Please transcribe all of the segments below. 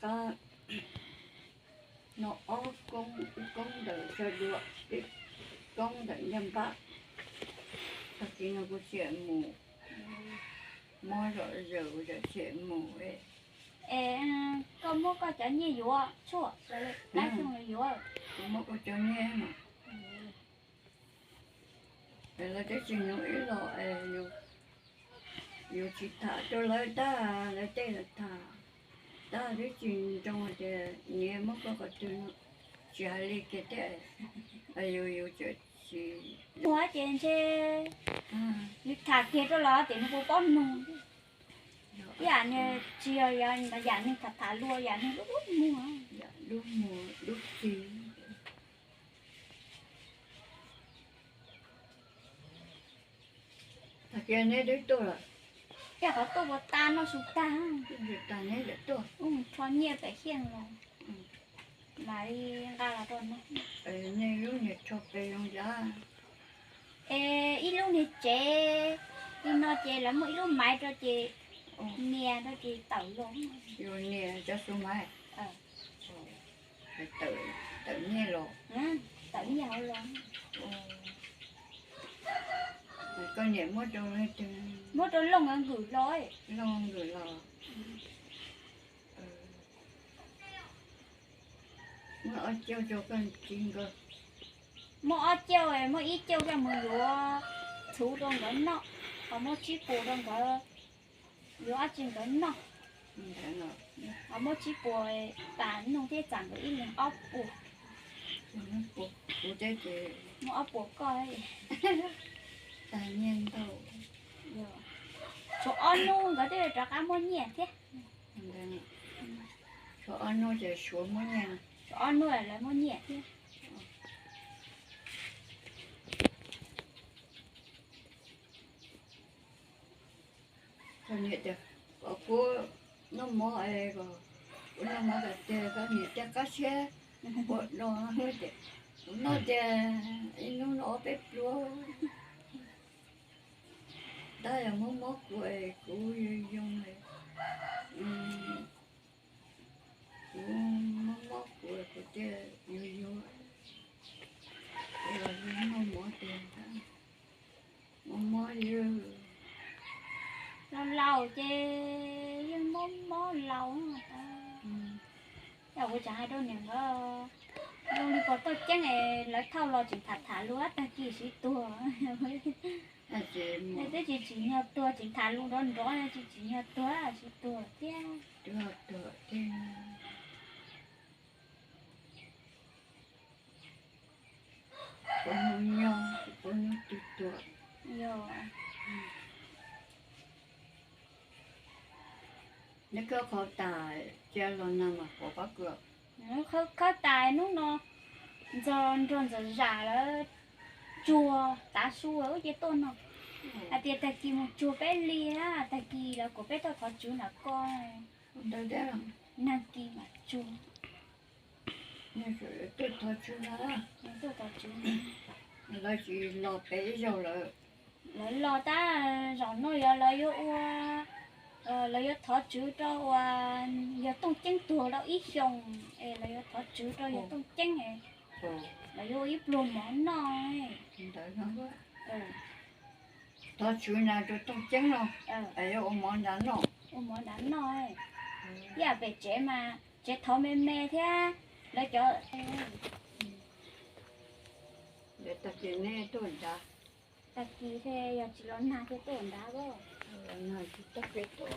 Qab no ob koob, ib koob ntawm sawv duav, ib koob ntawm ncaj npab. Tag kis no kuv tseem mus, mob zom zaws kuv tseem mus. Es koj muab koj cov nyiaj yuav tshuaj, lab xyoo los yuav. Kuv muab kuv cov nyiaj no. Lawv twb tsis nyob ib los, yus tsis tham rau lawv tag, lawv tej lawv tham tag twb tsis nroo tias niam muab koj qhov twg no, tsis hais li kiag thiab. Yus yus tseem tsis muaj ces ntshe yus tham kiag rau lawv tias nws puas paub mloog. Ib yam nws tsis yog yam nws tham tham luag, yam nws lub muag, yam lub muag lub txig. Tag kis neb twb tuaj lawm. Tej qhov tuaj puas tas noj su tag, tag neb tseem tuaj. Rho nyiaj pem Xyooj los, mam li nqa los rau no. Nej lub niag rho pem zoo li cas? Es ib lub niag tsev li no ces lawv muaj ib lub maiv rau ces nias rau ces tawm los. Yus nias cov xu maiv, tawm nyiaj los. Tawm nyiaj hauv los. Koj niam muab rau leej twg? Muab rau Looj Nkws los. Looj Nkws los. Muab ob caug rau koj txiv nkawd. Muab ob caug, muab ib caug coj mus yuav txhuv rau nkawd noj, ho muab tsib puas rau nkawd yuav dab tsi nkawd noj. Ho muab tsib puas tas nug thiab txam nkawd ib leeg ob puas. Muab ob puas koj. Tag nyiaj ntau. Tshuav ob hnub nkawd twb rov qab muab nyiaj thiab. Tshuav ob hnub ces suav muab nyiaj. Tshuav ob hnub lawv muab nyiaj thiab. Koj niam tias kom kuv noj mov es kom kuv noj mov kom tiag, koj niam thiaj qab siab ua no. Kuv noj tiag, ib hnub noj ob peb pluag. Tab yog muab mob kuv es kuv yoo, kuv mob mob kuv, kuv thiaj yuav yuav, noj mov tiag, mob mob li. Laus laus ces yeej mob mob laus. Yog kuv tsam hais rau niam nkawd, zoo li pom toj ceeb es lawv thauj los tseem tham tham lus tag kis siv tuag. Twb tsis tsim nyog tuag, tseem tham lus nrov nrov tsis tsim nyog tuag, siv tuag thiab. Yog, neb khawb qhov tas cia los nag mas pov pab kws. Khawb tas hnub no ntxog nrog ntxawm zam lawv tsuag tav su wb cia tuaj no. Hais tias tag kis mus tsuag peb li na, tag kis lawv kom peb tuaj thov tswv nram ko. Nag kis mam tsuag. Tuaj thov tswv, lawv tsis los pem ib zaug lawm. Lawv los tab zaum no yog lawv yuav ua, lawv yuav thov tswv rau uas yawg Tooj Ceeb tuag tau ib xyoos es lawv yuav thov tswv rau yawg Tooj Ceeb, lawv yuav ua ib pluag mov noj. Thov tswv na rau Tooj Ceeb no, yuav ua mov nrad noj. Ua mov nrad noj. Ib yam pem tsev mas tsev thov me me thiab lawv cov. Tag kis neb tuaj nrad. Tag kis thiaj yog tsis los nag thiaj tuaj nrad. Los nag ces tsis tuaj.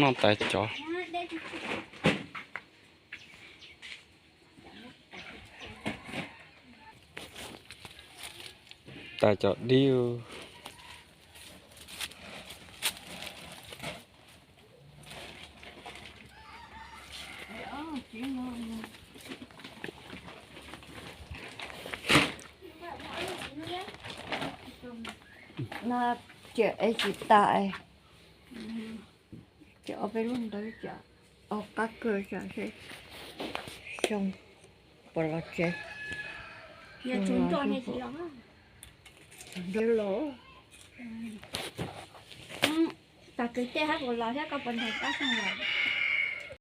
Noj tais cov, tais cov dib. no, cia es tsis tas, cia ob peb lub ntawd cia, qab kawg tsam seb xyoo puas los tsev. Nrog los, tag kis tej hab puas los thiab, koj puas nrog kab xyoo los?